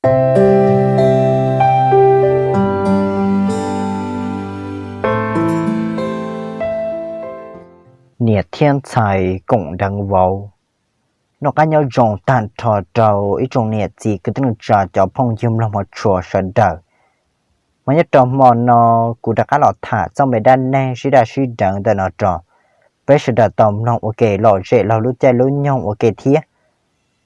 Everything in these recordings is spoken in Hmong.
Niam thiab ntxhais koom deev vauv. Noj qab nyob zoo tag nrho rau ib tsoom niam txiv kwv tij neej tsa cov phooj ywg mloog mov tshua sawv daws. Mas nyob rau hmo no kuv rov qab los tham txoj me dab neeg sib daj sib deev ntawm no rau peb sawv daws tau mloog ua ke lom zem laug lub caij lub nyoog ua ke thiab.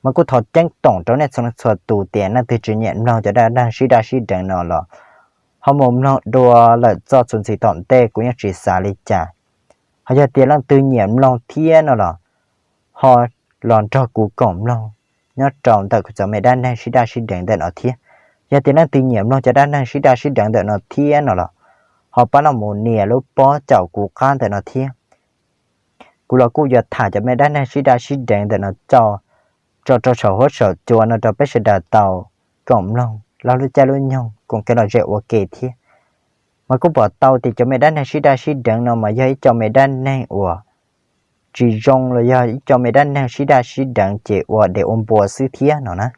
Mas kuj thov ceeb toom rau nej txhua leej txhua tus tias leej twg tsis nyiam mloog cov dab neeg sib daj sib deev no los ho mus mloog dua lawm txoj txuas ntxiv tom ntej kuv yeej tsis xav li cas. Ho yog tias leej twg nyiam mloog thiab no los ho los nrog kuv koom mloog nyob rau ntawm kuv txoj me dab neeg sib daj sib deev ntawm no thiab. Yog tias leej twg nyiam mloog cov dab neeg sib daj sib deev ntawm no thiab no los ho pab los mus nias lub pob caum kuv qab ntawm no thiab. Kuv los kuj yuav tham cov me dab neeg sib daj sib deev ntawm no tso, tso rau saum huab saum cua no rau peb sawv daws tau koom mloog laug lub caij lub nyoog koom kev lom zem ua ke thiab. Mas kuj pom tau tias cov me dab neeg sib daj sib deev no mas yog ib co me dab neeg uas tsis zoo los yog ib co me dab neeg sib daj sib deev ces ua dev ua npua xwb thiab no na.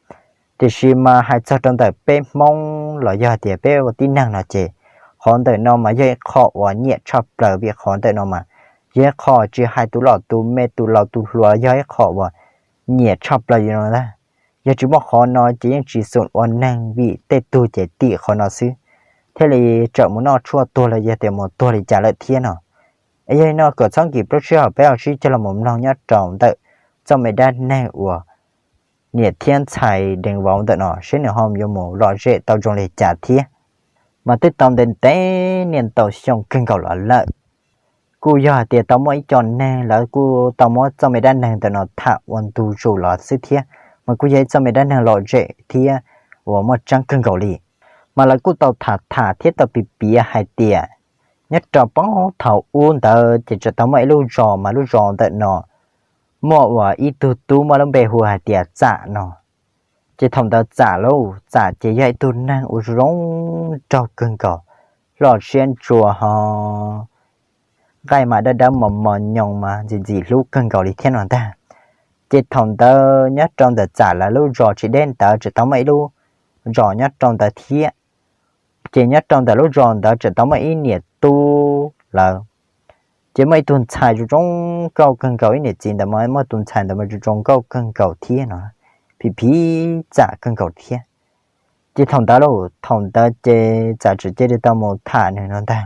Tiam sis mas hais txog rau ntawm peb Hmoob los yog tias peb ua tib neeg no ces qhov ntawm no mas yog ib qho uas nyiam tshaj plaws vim qhov ntawm no mas yog ib qho tsis hais tus loj tus me tus laus tus hluas yog ib qho uas nyiam tshaj plaws li no ntag. Yog tsis muaj qhov no ces yeej tsis xoom ua neeg vim tej tug ces tim qhov no xwb thiaj li tseem mus noj tshuaj tuag los yog tias mus tuag li cas lawm thiab no. Es yog li no kom txhob nkim plaub tsib hom peb ho sib cog los mus mloog nyob rau ntawm txoj me dab neeg uas niam thiab ntxhais deev vauv ntawm no seb nws ho yuav mus lom zem tau zoo li cas thiab. Mas twb tau ntev ntev niaj ntau xyoo kawg nkaus los lawm. Kuj yog hais tias tau muaj ib co neeg lawv kuj tau muab txoj me dab neeg ntawm no tham ua ntu zus los xwb thiab, mas kuj yog ib txoj me dab neeg lom zem thiab uas muaj tseeb kawg nkaus li. Mas lawv kuj tau tham tham thiab tau piav piav hais tias nyob rau puag thaum ub ntawd ces tseem tau muaj ib lub zos, mas lub zos ntawm no muaj uas ib tug tub muaj lub npe hu hais tias Txam no. Ces thaum ntawd Txam lauj, Txam ces yog ib tug neeg uas zoo zoo nraug kawg nkaus, loj siab ntsuas ho nqaij mas dawb dawb mos mos nyoos mas ntxim ntxim hlub kawg nkaus li thiab no ntag. Ces thaum ntawd nyob rau ntawm Txam lawv lub zos tsis deb ntawd tseem tau muaj ib lub zos nyob rau ntawd thiab. Ces nyob rau ntawm lub zos ntawd tseem tau muaj ib niam tub lawv, ces muaj ib tug ntxhais zoo zoo nkauj kawg nkaus, ib niam txiv ntawd mas muaj tus ntxhais ntawd mas zoo zoo nkauj kawg nkaus thiab no, phim phim Txam kawg nkaus thiab. Ces thaum ntawd lauj, thaum ntawd ces Txam tseem cia li tau mus tham nws no ntag.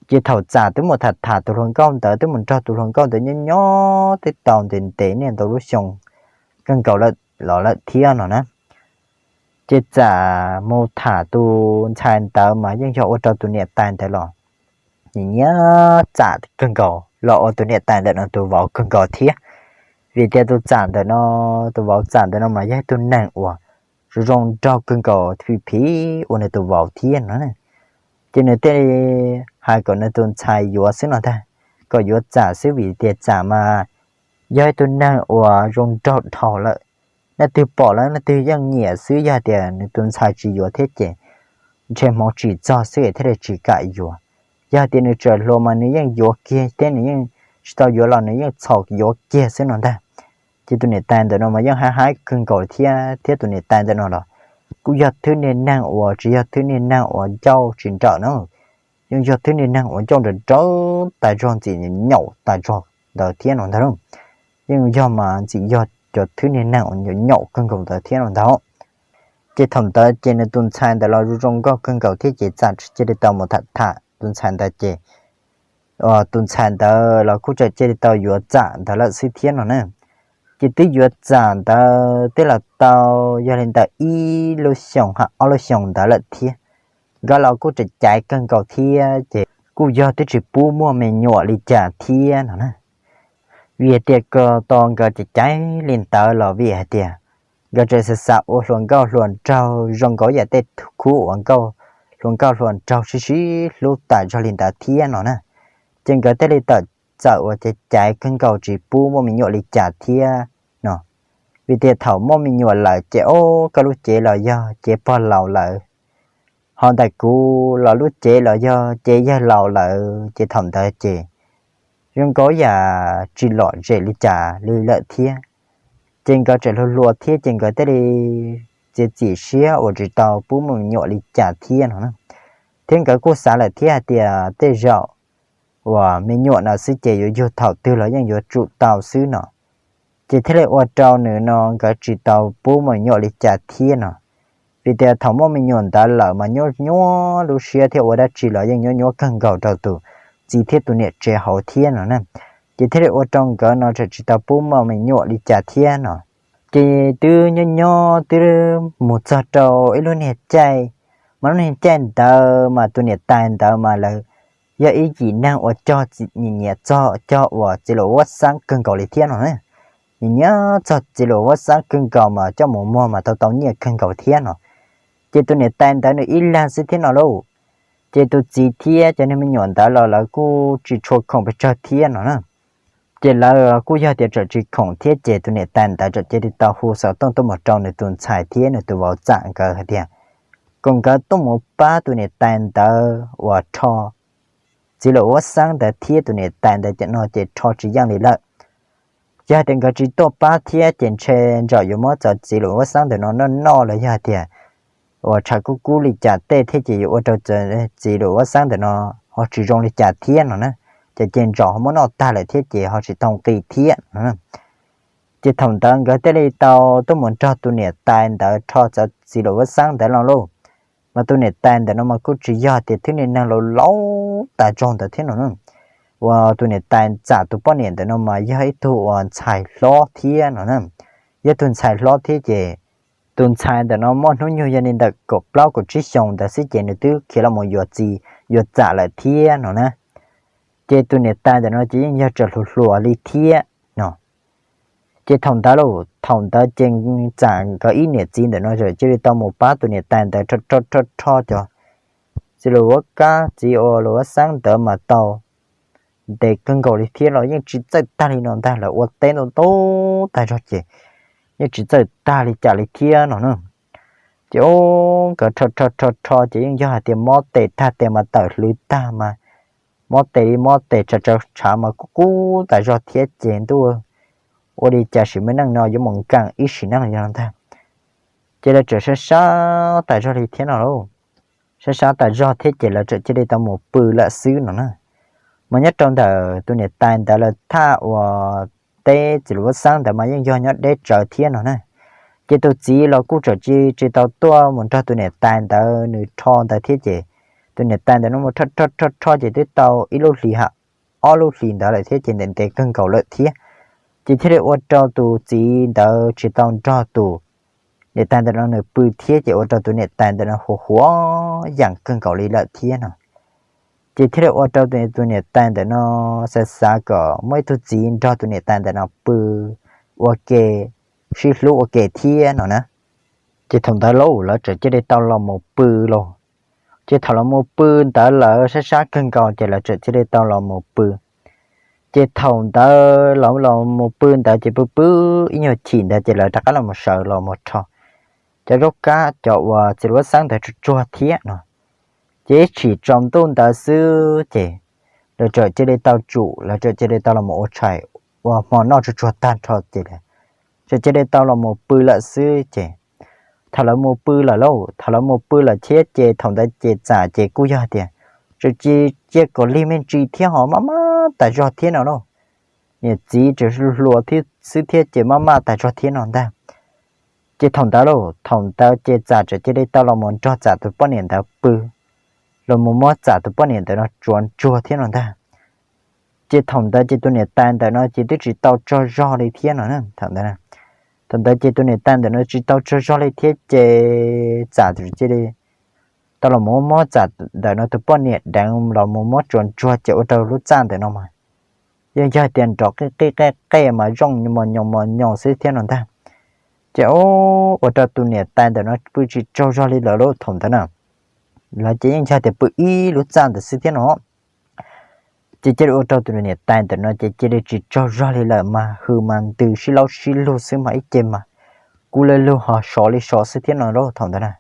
Ces thaum Txam twb mus tham tham tus hluas nkauj ntawd, twb mus nrog tus hluas nkauj ntawd nyob nyob twb tau ntev ntev niaj ntau lub xyoo kawg nkaus los lawm thiab no na. Ces Txam mus tham tus ntxhais ntawd mas yeej yog ua rau tus niam tais ntawd los nyiam nyiam Txam kawg nkaus, los ua tus niam tais ntawm no tus vauv kawg nkaus thiab. Vim tias tus Txam ntawm no, tus vauv Txam ntawm no mas yog ib tug neeg uas zoo zoo nraug kawg nkaus, phim phim ua nws tus vauv thiab no. Ces nws thiaj li hais kom nws tus ntxhais yuav xwb no ntag, kom yuav Txam xwb vim tias Txam mas yog ib tug neeg uas zoo nraug dhau lawm. Leej twg pom los leej twg yeej nyiam xwb, yog tias nws tus ntxhais tsis yuav thiab ces ntshe hmoov tsis txog xwb thiaj li tsis kam yuav. Yog tias nws tseem hluas mas nws yeej yuav kiag thiab, nws yeej tsis tau yuav los nws yeej txhos yuav kiag xwb no ntag. Ces tus niam tais ntawm no mas yeej haib haib kawg nkaus thiab, thiab tus niam tais ntawm no los kuj yog thwj niag neeg uas tsis yog thwj niag neeg uas ncauj tsis nrawm na, yeej yog thwj niag neeg uas ncauj nrawm nrawm tas zog ntxim nyaum tas zog ntawd thiab no ntag. Yeej yog mas ntxim yog cov thwj niag neeg uas nyaum nyaum kawg nkaus ntawd thiab no ntag. Ces thaum ntawd ces nws tus ntxhais ntawd los zoo zoo nkauj kawg nkaus thiab ces Txam tseem cia li tau mus tham tham tus ntxhais ntawd ces tus ntxhais ntawd los kuj tseem cia li tau yuav Txam ntawd lawm xwb thiab no na. Ces twb yuav Txam ntawd twb los tau yog li ntawm ib lub xyoos ha ob lub xyoos ntawd lawm thiab. Nkawd los kuj tseem caiv kawg nkaus thiab ces kuj yog twb tsis pub muaj me nyuam li cas thiab no na. Vim hais tias ko tau nkawd caiv caiv li ntawd los vim hais tias nkawd tseem xav xav ua hluas nkauj hluas nraug zoo nkaus yam tej khub uas nkauj, hluas nkauj hluas nraug sib sib hlub tas zog li ntawd thiab no na. Ces nkawd thiaj li tawm txawm uas caiv caiv kawg nkaus tsis pub muaj me nyuam li cas thiab no. Vim tias thaum muaj me nyuam lawm ces ob koj lub cev los yog cev pog laus lawm, ho ntawm kuv los lub cev los yog cev yawg laus lawm ces thaum ntawd ces zoo nkaus yam tsis lom zem li cas li lawm thiab. Ces nkawd tseem hluas hluas thiab ces nkawd thiaj li txiav txim siab uas tsis tau pub muaj me nyuam li cas thiab no na. Thiab nkawd kuj xav lawm thiab hais tias tej zaum uas me nyuam no xwb ces yuav yug thaum twg los yeej yuav tsum tau xwb no. Ces thiaj li ua rau nws no nkawd tsis tau pub me nyuam li cas thiab no. Vim tias thaum muaj me nyuam ntawd lawm mas nyuaj nyuaj lub siab thiab ua dab tsi los yeej nyuaj nyuaj kawg nkaus rau tus txiv thiab tus niam tsev hauv thiab no na. Ces thiaj li ua rau nkawd no tseem tsis tau pub muaj me nyuam li cas thiab no. Ces twb nyob nyob twb mus txog rau ib lub niag caij, mas lub niag caij ntawd mas tus niam tais ntawd mas lawv yog ib yim neeg uas cog nyiam nyiam txog cog uas txiv laum vuab xeeb kawg nkaus li thiab no na. Nyiam nyiam txog txiv laum vuab xeeb kawg nkaus mas coj mus muag mas tau tau nyiaj kawg nkaus thiab no. Ces tus niam tais ntawd nws ib leeg xwb thiab no lauj. Ces tus txiv thiab cov niag me nyuam ntawd los lawv kuj tsis tshua khoom pes tsawg thiab no na. Ces lawv kuj yog tias tseem tsis khoom thiab ces tus niam tais ntawd tseem cia li tau hu xov tooj tuaj mus rau nws tus ntxhais thiab nws tus vauv txam nkawd hais tias kom nkawd tuaj mus pab tus niam tais ntawd uas rho txiv laum vuab xeeb ntawd thiab tus niam tais ntawd cov no ces rho tsis yeej li lawm. Yog hais tias nkawd tsis tuaj pab thiab ces ntshe ntsaum yuav muab cov txiv laum vuab xeeb ntawm no noj noj los yog hais tias uas tshav kub kub li cas tej thiab ces yuav ua rau txiv laum vuab xeeb ntawm no ho tsis zoo li cas thiab no na. Ces ces ntsaum ho muab noj tag lawm thiab ces ho tsis tau nqi thiab no. Ces thaum ntawd nkawd thiaj li tau tuaj mus nrog tus niam tais ntawd rho cov txiv laum vuab xeeb ntawd los lauj. Mas tus niam tais ntawm no mas kuj tsis yog tias twb niag neeg laus laus tas zog ntawd thiab no na. Uas tus niam tais txam tus poj niam ntawm no mas yog ib tug uas ntxhais hlob thiab no na. Yog tus ntxhais hlob thiab ces tus ntxhais ntawm no muaj hnub nyoog yog li ntawm kaum plaub kaum tsib xyoos ntawd xwb ces nws twb khiav los mus yuav txiv yuav txam lawm thiab no na. Ces tus niam tais ntawm no ces yeej yog tseem hluas hluas li thiab no. Ces thaum ntawd lauj, thaum ntawd ces txam nkawd ib niam txiv ntawm no tseem cia li tau mus pab tus niam tais ntawd rho rho rho cov txiv laum vuab kab txiv laum vuab xeeb ntawd mas tau ntev kawg nkaus li thiab los yeej tsis txawj tag li no ntag, lawv ua teb ntau ntau tag zog ces yeej tsis txawj tag li cas li thiab no na. Ces nkawd rho rho rho rho ces yeej yog hais tias mob tes tag tes mas tawm hlwv tag mas mob tes li mob tes tshav tshav tshav mas kub kub tas zog thiab ces ntuj, ua li cas sim me neej no yuav mus nkees ib sim neej li no ntag. Ces lawv tseem sab sab tas zog li thiab no lauj. Sab sab tas zog thiab ces lawv tseem cia li tau mus pw lawm xwb no na. Mas nyob rau ntawm tus niam tais ntawd lawv thaj uas teb txiv laum vuab xeeb ntawd mas yeej yog nyob deb tsawv thiab no na. Ces tus txiv los kuj tseem tsis tsis tau tuaj mus nrog tus niam tais ntawd nws rho ntawd thiab ces tus niam tais ntawd no mus rho rho rho rho ces twb tau ib lub hlis ha ob lub hlis ntawd lawm thiab ces ntev ntev kawg nkaus lawm thiab. Ces thiaj li ua rau tus txiv ntawd tsis tau nrog tus niam tais ntawm no nws pw thiab ces ua rau tus niam tais ntawm no huv huav yeem kawg nkaus li lawm thiab no. Ces thiaj li ua rau tus niam tais ntawm no xav xav kom muaj ib tug txiv nrog tus niam tais ntawm no pw ua ke, sib hlub ua ke thiab no na. Ces thaum ntawd lauj lawv tseem cia li tau los mus pw lauj. Ces thaum los mus pw ntawd lawv sab sab kawg nkaus ces lawv tseem cia li tau los mus pw. Ces thaum ntawd los los mus pw ntawd ces pw pw ib nyuag chim ntawd ces lawv rov qab los mus sawv los mus rho cov zaub kab cov uas txiv laum vuab xeeb ntawd tsuag tsuag thiab no. Ces ib chim tsaus ntuj ntawd xwb ces lawv tseem cia li tau tsum, lawv tseem cia li tau los mus ua tshais ua hmo noj tsuag tsuag tag nrho ces tseem cia li tau los mus pw lawm xwb ces thaum lawv mus pw lawm lauj, thaum lawv mus pw lawm thiab ces thaum ntawd ces txam ces kuj yog tias tseem cia kom lig me ntsis thiab ho maj maj tas zog thiab no lauj. Niam txiv tseem hluas thiab xwb thiab ces maj maj tas zog thiab no ntag. Ces thaum ntawd lauj, thaum ntawd ces txam tseem cia li tau los mus nrog txam tus poj niam ntawd pw, los mus muab txam tus poj niam ntawd no tsuav ntsuag thiab no ntag. Ces thaum ntawd ces tus niam tais ntawm no ces twb tsis tau tsaug zog li thiab no. Thaum ntawd ces tus niam tais ntawm no tsis tau tsaug zog li thiab ces txam cia li tau los mus muab txam ntawm no tus poj niam deev los mus muab tsuav ntsuag ces ua rau lub txaj ntawm no mas yeej yog tias nrov qij qij qej qej mas zoo mos nyoos mos nyoos xwb thiab no ntag. Ces ua rau tus niam tais ntawm no pw tsis tsaug zog li lawm lauj thaum ntawd na. Lawv ces yeej yog tias pw ib lub txaj ntawd xwb thiab no. Ces cia li ua rau tus niam tais ntawm no ces cia li tsis tsaug zog li lawm mas hws mas ntws sib laub sib lug xwb mas ib ce mas kub li lug ho sov li sov xwb thiab no lauj thaum ntawd na.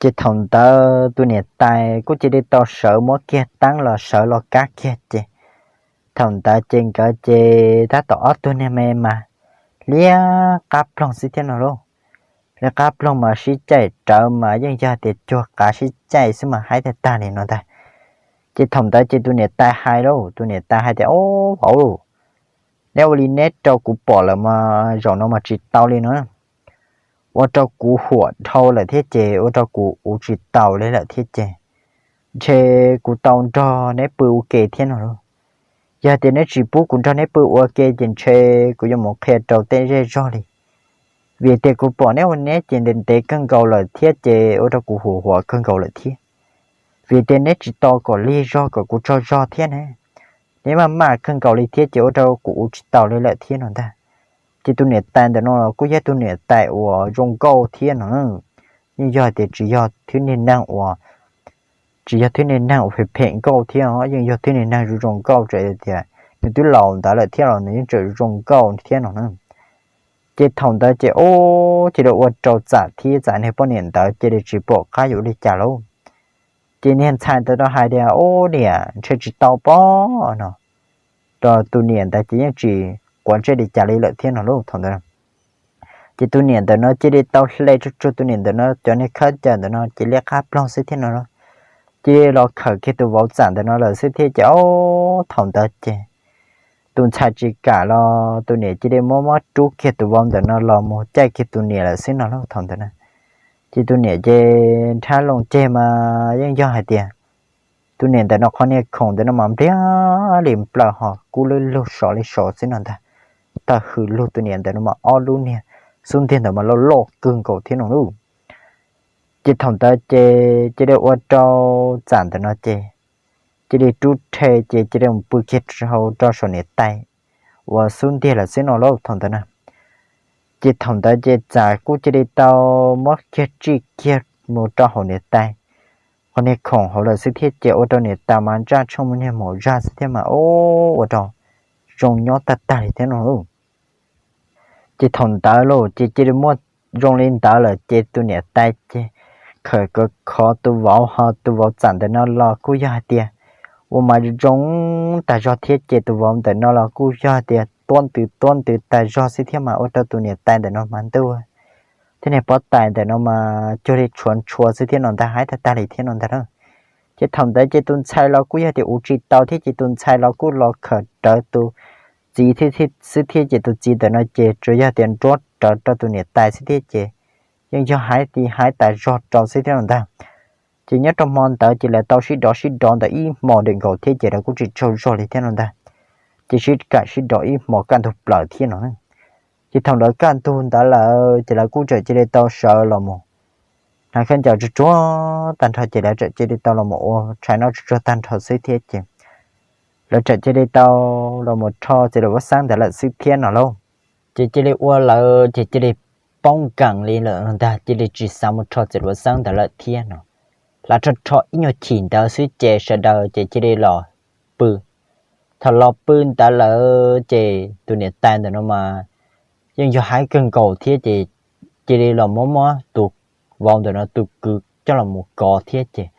Ces thaum ntawd tus niam tais kuj cia li tau sawv muab kiag teeb los sawv los kab kiag ces thaum ntawd ces nkawd ces tab tom ob tug niag me mas liab qab ploog xwb thiab no lauj. Liab qab ploog mas sib caij rawv mas yeej yog tias cuag qav sib caij xwb mas haib tag tag li no ntag. Ces thaum ntawd ces tus niam tais hais lauj, tus niam tais hais tias, Ob, vauv, neb ua li neb rau kuv pom lawm mas zaum no mas tsis tau li no. Ua rau kuv huam dhau lawm thiab ces ua rau kuv ua tsis taus li lawm thiab ces ntshe kuv tau nrog neb pw ua ke thiab no lauj. Yog tias neb tsis pub kuv nrog neb pw ua ke ces ntshe kuv yuav mus qhia rau tej zej zog li. Vim tias kuv pom neb ua neb ces ntev ntev kawg nkaus lawm thiab ces ua rau kuv huam huam kawg nkaus lawm thiab. Vim tias neb tsis tos kom lig zog kom kuv tsaug zog thiab ne, neb maj maj kawg nkaus li thiab ces ua rau kuv ua tsis taus li lawm thiab no ntag. Ces tus niam tais ntawm no kuj yog tus niam tais uas zoo nkauj thiab no, yeej yog hais tias tsis yog thwj niag neeg uas, tsis yog thwj niag neeg uas phem phem nkauj thiab, yeej yog thwj niag neeg zoo zoo nkauj, txawm tias nws twb laus ntawd lawm thiab los nws yeej tseem zoo nkauj thiab no na. Ces thaum ntawd ces ub, cia li ua rau Txam thiab Txam niag poj niam ntawd cia li tsis pom qab yuav ua li cas lauj. Ces niag ntxhais ntawd no hais tias, Ub, niam, ntshe tsis tau pob no. Rau tus niam ntawd ces yeej tsis quav ntsej li cas li lawm thiab no lauj thaum ntawd. Ces tus niam ntawm no cia li tau hle tsuag tsuag tus niam ntawm no cov niag khaub ncaws ntawm no ces liab qab ploog xwb thiab no, cia li los khawm kiag tus vauv Txam ntawm no lawm xwb thiab ces ub, thaum ntawd ces tus ntxhais tsis kam los tus niam cia li muab muab rub kiag tus vauv ntawm no los mus caij kiag tus niam lawm xwb no lauj thaum ntawd na. Ces tus niam ces nrhab loo ceg mas yeej yog hais tias tus niam ntawm no qhov niag khoom ntawm no mas npliag li nplawm ho kub lwb lug sov li sov xwb no ntag. Tawg hws lug tus niam ntawm no mas ob lub niag xub ntiag ntawd mas loj loj kawg nkaus thiab no lauj. Ces thaum ntawd ces cia li ua rau Txam ntawm no ces cia li rub rhe ces cia li mus pw kiag rau saum niam tais uas xub ntiag lawm xwb no lauj thaum ntawd na. Ces thaum ntawd ces Txam kuj cia li tau muab kiag tsij kiag mus rau hauv niam tais qhov niag khoom hauv lawm xwb thiab ces ua rau niam tais mas ntsaj tshooj niag maum zaj xwb thiab mas ub, ua rau zoo nyob tag tag li thiab no lauj. Ces thaum ntawd lauj ces cia li muaj zoo li ntawd lawm ces tus niam tais ces khawm khov tus vauv ho tus vauv Txam ntawm no los kuj yog hais tias ua mas zoo tag zog thiab ces tus vauv ntawm no los kuj yog hais tias tuab ntws tuab ntws tag zog xwb thiab mas ua rau tus niam tais ntawm no mas ntuj thiab niag pob tais ntawm no mas cuag li tshuav ntshua xwb thiab no ntag, haib tag tag li thiab no ntag na. Ces thaum ntawd ces tus ntxhais los kuj yog tias ua tsis tau thiab ces tus ntxhais los kuj los khawm rawv tus txiv xwb thiab ces tus txiv ntawm no ces tsuas yog tias nruab rawv rau tus niam tais xwb thiab ces yeej yog haib ti haib tas zog rau xwb thiab no ntag. Ces nyob rau hmo ntawd ces lawv tau sib dov sib dov ntawd ib hmo ntev nkaus thiab ces lawv kuj tsis tsaug zog li thiab no ntag. Ces sib kam sib dov ib hmo kaj ntug plaws thiab no. Ces thaum lawv kaj ntug ntawd lawm ces lawv kuj txawm cia li tau sawv los mus hnav khaub ncaws tsuag tsuag tag nrho ces lawv txawm cia li tau los mus ua tshais noj tsuag tsuag tag nrho xwb thiab ces lawv txawm cia li tau los mus rho txiv laum vaj xeeb ntawd lawm xwb thiab no lauj. Ces cia li ua lawm ces cia li poob nkees li lawm no ntag, cia li tsis xav mus rho txiv laum vaj xeeb ntawd lawm thiab no. Lam rho rho ib nyuag chim ntawd xwb ces sawv daws ces cia li los pw. Thaum los pw ntawd lawm ces tus niam tais ntawm no mas yeej yog haib kawg nkaus thiab ces cia li los muab muab tus vauv ntawm no tus kwv coj los mus kov thiab ces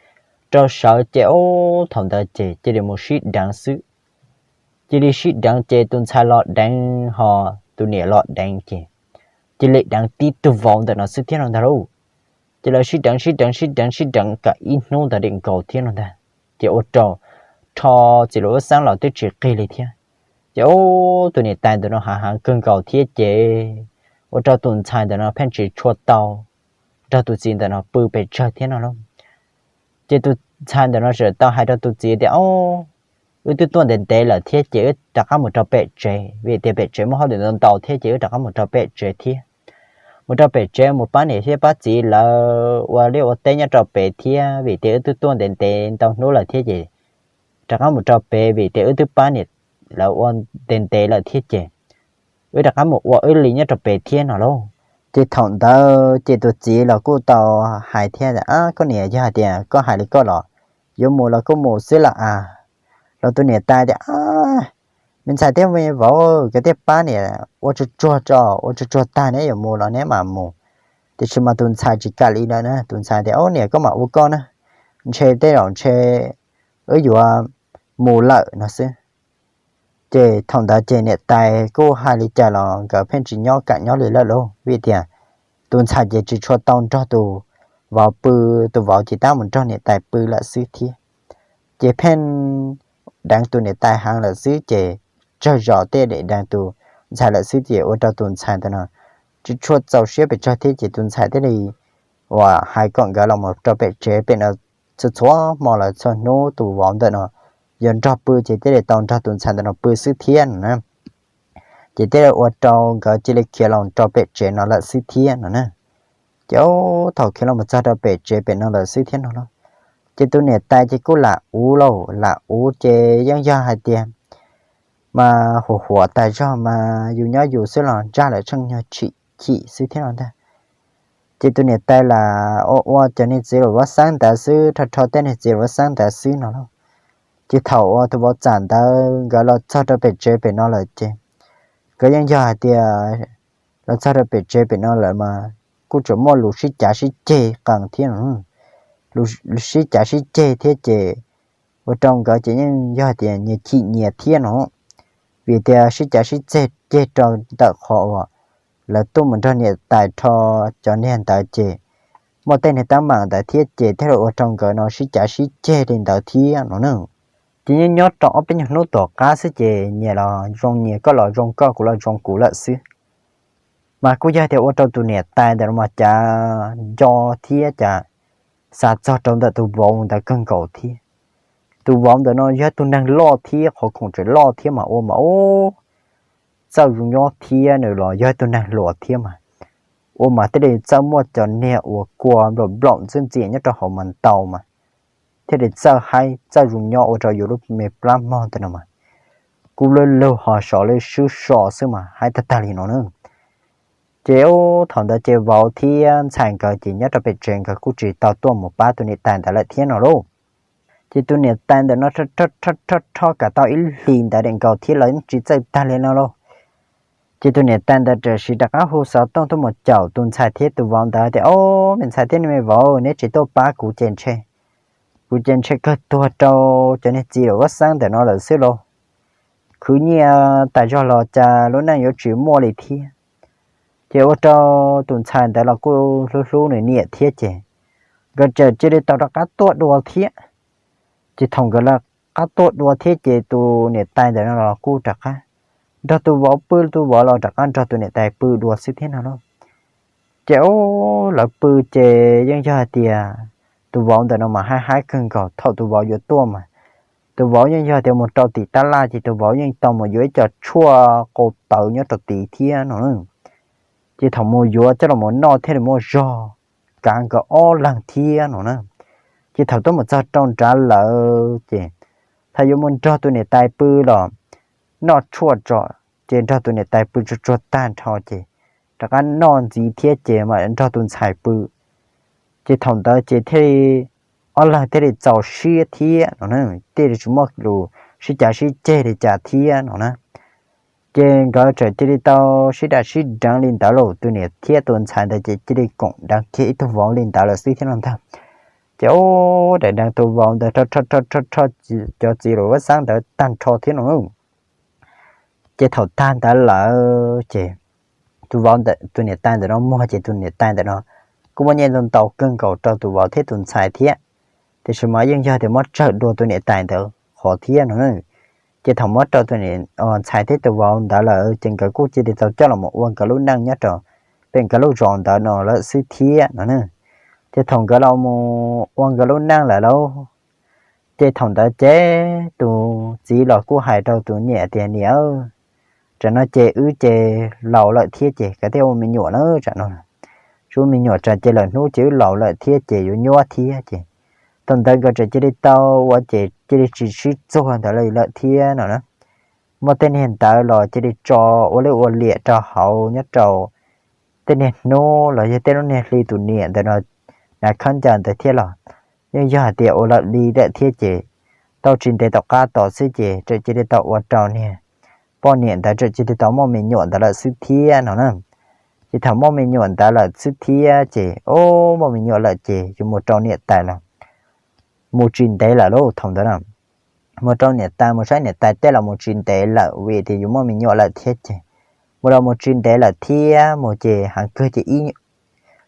rau sawv ces ub, thaum ntawd ces cia li mus sib deev xwb. Cia li sib deev ces tus ntxhais los deev ho tus niam los deev ces cia li deev tib tug vauv ntawm no xwb thiab no ntag lauj. Ces lawv sib deev sib deev sib deev sib deev kam ib hnub ntawd li nkaus thiab no ntag. Ces ua rau rho txiv laum vaj xeeb los twb tsis qig li thiab. Ces ub, tus niam tais ntawm no hav heev kawg nkaus thiab ces ua rau tus ntxhais ntawm no pheej tsis tshua tau nrog tus txiv ntawm no pw pes tsawg thiab no lauj. Ces tus ntxhais ntawm no txawm tau hais rau tus txiv tias, Ob, wb twb tuaj ntev ntev lawm thiab ces wb rov qab mus rau pem tsev, vim tias pem tsev muaj hauj lwm ntau ntau thiab ces wb rov qab mus rau pem tsev thiab. Mus rau pem tsev mus pab niam thiab pab txiv lawv ua liaj ua teb nyob rau pem thiab, vim tias wb twb tuaj ntev ntev ntau hnub lawm thiab ces rov qab mus rau pem, vim tias wb twb pab niam lawv ua ntev ntev lawm thiab ces wb rov qab mus ua wb li nyob rau pem thiab no lauj. Ces thaum ntawd ces tus txiv los kuj tau hais thiab, Ab, koj niam, yog hais tias koj hais li koj los yuav mus los koj mus xwb lam as. Los tus niam tais tias, Ab, me ntxhais thiab me vauv, koj thiaj pab niam ua tsuag tsuag tso, ua tsuag tsuag tag neb yuav mus los neb mam mus. Tiam sis mas tus ntxhais tsis kam li lawm na, tus ntxhais tias, Ob, niam, koj mam ua koj na, ntshe tej zaum ntshe wb yuav mus lawm no xwb. Ces thaum ntawd ces niam tais kuj hais li cas los nkawd pheej tsis nyob kam nyob li lawm lauj, vim tias tus ntxhais ces tsis tshua tau nrog tus vauv pw, tus vauv ces tab mus nrog niam tais pw lawm xwb thiab. Ces pheej deev tus niam tais heev lawm xwb ces tsawg zaus thiaj li deev tus ntxhais lawm xwb ces ua rau tus ntxhais ntawm no tsis tshua txaus siab pes tsawg thiab ces tus ntxhais thiaj li uas hais kom nkawd los mus rau pem tsev pem no txhua txhua hmo los txhua hnub tus vauv ntawm no yuav nrog pw ces thiaj li tau nrog tus ntxhais ntawm no pw xwb thiab no na. Ces thiaj li ua rau nkawd cia li khiav los rau pem tsev no lawm xwb thiab no na. Ces thaum khiav los mus txog rau pem tsev pem no lawm xwb thiab no lauj, ces tus niam tais ces kuj lam ua lauj, lam ua ces yeej yog hais tias mas huam huam tas zog mas yus nyob yus xwb los ntsaj lawm tsheej nyog chim chim xwb thiab no ntag. Ces tus niam tais lam ua ua cov niag txiv laum vaj xeeb ntawd xwb, rho rho tej niag txiv laum vaj xeeb ntawd xwb no lauj. Ces thaum uas tus vauv txam ntawd nkawd los txog rau pem tsev pem no lawm ces nkawd yeej yog hais tias los txog rau pem tsev pem no lawm mas kuj tseem muaj lus sib cav sib ceg qees thiab no, lus sib cav sib ceg thiab ces ua rau nkawd ces yeej yog hais tias nyias chim nyias thiab no, vim tias sib cav sib ceg ceg rau ntawm qhov uas lawv tuaj mus nrog niam tais rho cov niag ntawd ces muaj tej niag teeb meem ntawd thiab ces thiaj li ua rau nkawd no sib cav sib ceg li ntawd thiab no na. Ces nyob nyob rau ob peb nyuag hnub tom qab xwb ces nyias los zoo nyias, koj los zoo koj, kuv los zoo kuv lawm xwb. Mas kuj yog tias ua rau tus niam tais ntawm no mas cas nco thiab cas xav txog rau ntawm tus vauv ntawd kawg nkaus thiab. Tus vauv ntawm no yog tus neeg loj thiab qhov khoom tseem loj thiab mas ua mas ub, txawj zoo nyob thiab nws los yog tus neeg hluas thiab mas ua mas thiaj li txawj muaj cov niag uas kua nplaum nplaum ntxwb ntxias nyob rau hauv mas ntau mas thiaj li txawj haib txawj zoo nyob ua rau yus lub me plab mog ntawm no mas kuj lug lug ho sov li swb so xwb mas haib tag tag li no na. Ces thaum ntawd ces vauv thiab ntxhais nkawd ces nyob rau pem tsev nkawd kuj tsis tau tuaj mus pab tus niam tais ntawd lawm thiab no lauj. Ces tus niam tais ntawm no rho rho rho kav tau ib hlis ntawd daim nkaus thiab los yeej tsis txawj tag li no lauj. Ces tus niam tais ntawd tam sim rov qab hu xov tooj tuaj mus caum tus ntxhais thiab tus vauv ntawd tias, Ob, me ntxhais thiab me vauv, neb tsis tuaj pab kuv ces ntshe, kuv ces ntshe kawg tuag rau cov niag txiv laum vaj xeeb ntawm no lawm xwb lauj. Khwv nyiaj tas zog los cas lub neej yuav tsis muaj li thiab. Ces ua rau tus ntxhais ntawd los kuj hlub hlub nws niam thiab ces nkawd txawm cia li tau rov qab tuaj dua thiab. Ces thaum nkawd rov qab tuaj dua thiab ces tus niam tais ntawm no los kuj rov qab nrog tus vauv pw, tus vauv los rov qab nrog tus niam tais pw dua xwb thiab no lauj. Ces lawv pw ces yeej yog hais tias tus vauv ntawm no mas haib haib kawg nkaus. Thaum tus vauv yuav tuaj mas tus vauv yeej yog tias mus rau tim tab laj ces tus vauv yeej tau mus yuav ib co tshuaj qau tawv nyob rau tid thiab no. Ces thaum mus yuav coj los mus noj thiaj li muaj zog kav nkawd ob leeg thiab no na. Ces thaum tuaj mus txog rau nrad lawm ces thaum yuav mus nrog tus niam tais pw los noj tshuaj tso, ces nrog tus niam tais pw tsuag tsuag tag nrho ces rov qab noj ntxiv thiab ces mam nrog tus ntxhais pw. Ces thaum ntawd ces thiaj li ob leeg thiaj li txaus siab thiab no na, thiaj li tsis muaj lus sib cav sib ceg li cas thiab no na. Ces nkawd txawm cia li tau sib dam sib deev li ntawd lauj, tus niam thiab tus ntxhais ntawd ces cia li koom deev kiag ib tug vauv li ntawd lawm xwb thiab no ntag. Ces ub, daim deev tus vauv ntawd rho rho rho rho cov txiv laum vaj xeeb ntawd tag nrho thiab no. Ces thaum tag ntawd lawm ces tus vauv ntawm tus niam tais ntawm no muag ces tus niam tais ntawm no kuj muaj nyiaj ntau ntau kawg nkaus rau tus vauv thiab tus ntxhais thiab. Tiam sis mas yeej yog tias muab tsawg dua tus niam tais ntawd qhov thiab no. Ces thaum muab rau tus ntxhais thiab tus vauv ntawd lawm ces nkawd kuj cia li tau coj los mus ua nkawd lub neej nyob rau pem nkawd lub zos ntawd no lawm xwb thiab no na. Ces thaum nkawd los mus ua nkawd lub neej lawm lauj, ces thaum ntawd ces tus txiv los kuj hais rau tus niam tias, Niam, tsam no ces wb ces laus lawm thiab ces kav tsij ua me nyuam na tsam no. Tsis ua me nyuam tsam ces lawm hnub ces wb laus lawm thiab ces yuav nyuab thiab ces. Thaum ntawd nkawd txawm cia li tau ua ces cia li tsis sib txuag ntawd lawm thiab no na. Muaj tej niag ntawd los cia li tso ua liaj ua liam rau hauv nyob rau tej niag hnub los yog tej lub niag hli tus niam ntawm no hnav khaub ncaws ntawd thiab los yeej yog hais tias ua lawm li lawm thiab ces tau tsis ntev tom qab tom xwb ces txawm cia li tau ua rau niag poj niam ntawd txawm cia li tau muaj me nyuam ntawd lawm xwb thiab no na. Ces thaum muaj me nyuam ntawd lawm xwb thiab ces, o, muaj me nyuam lawm ces yuav mus rau niam tais los mus tsis ntev lawm lauj thaum ntawd na. Mus rau niam tais mus saib niam tais tej los mus tsis ntev lawm vim tias yuav muaj me nyuam lawm thiab ces mus los mus tsis ntev lawm thiab mus ces heev kawg ces ib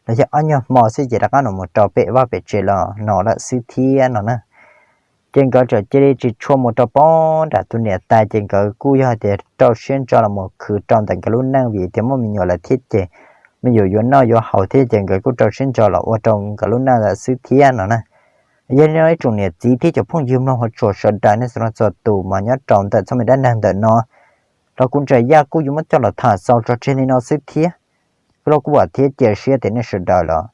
los yog ob nyuag hmo xwb ces rov qab los mus rau pem vaj pem tsev los no lawm xwb thiab no na. Ces nkawd txawm cia li tsis tshua mus rau pem nram tus niam tais, ces nkawd kuj yog tias rau siab ntso los mus khwv rau ntawm nkawd lub neej vim tias muaj me nyuam lawm thiab ces me nyuam yuav noj yuav haus thiab ces nkawd kuj rau siab ntso los ua rau nkawd lub neej lawm xwb thiab no na. Yog li no ib tsoom niam txiv thiab cov phooj ywg mloog hauv tsuas sawv daws nej txhua leej txhua tus mas nyob rau ntawm txoj me dab neeg ntawm no los kuv Ntsa Yaj kuj yuav muab coj los tham xaus tso tseg li no xwb thiab. Kuv los kuj vam thiab cia siab tias nej sawv daws los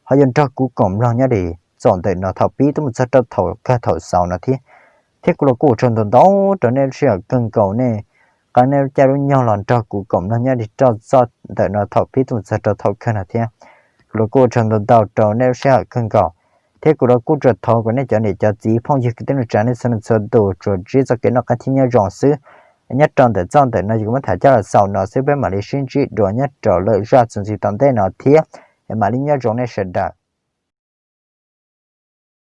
ho yuav nrog kuv koom mloog nyob li txog ntawm no thaum pib tuaj mus txog rau thaum kawg thaum xaus no thiab. Thiab kuv los kuj ua tsaug ntau ntau rau nej lub sij hawm kawg nkaus, nej qee nej lub caij lub nyoog los nrog kuv koom mloog nyob li rau txog ntawm no thaum pib tuaj mus txog rau thaum kawg no thiab. Kuv los kuj ua tsaug ntau ntau rau nej lub sij hawm kawg nkaus. Thiab kuv los kuj tsuas thov kom nej cov niam cov txiv phooj ywg kwv tij neej tsa nej txhua leej txhua tus tsuas ntsib txoj kev noj qab thiab nyob zoo xwb. Nyob rau ntawm txoj ntawm no ces kuv muab tham coj los xaus no xwb, peb mam li sib ntsib dua nyob rau lwm zaj txuas ntxiv tom ntej no thiab. Mam li nyob zoo nej sawv daws.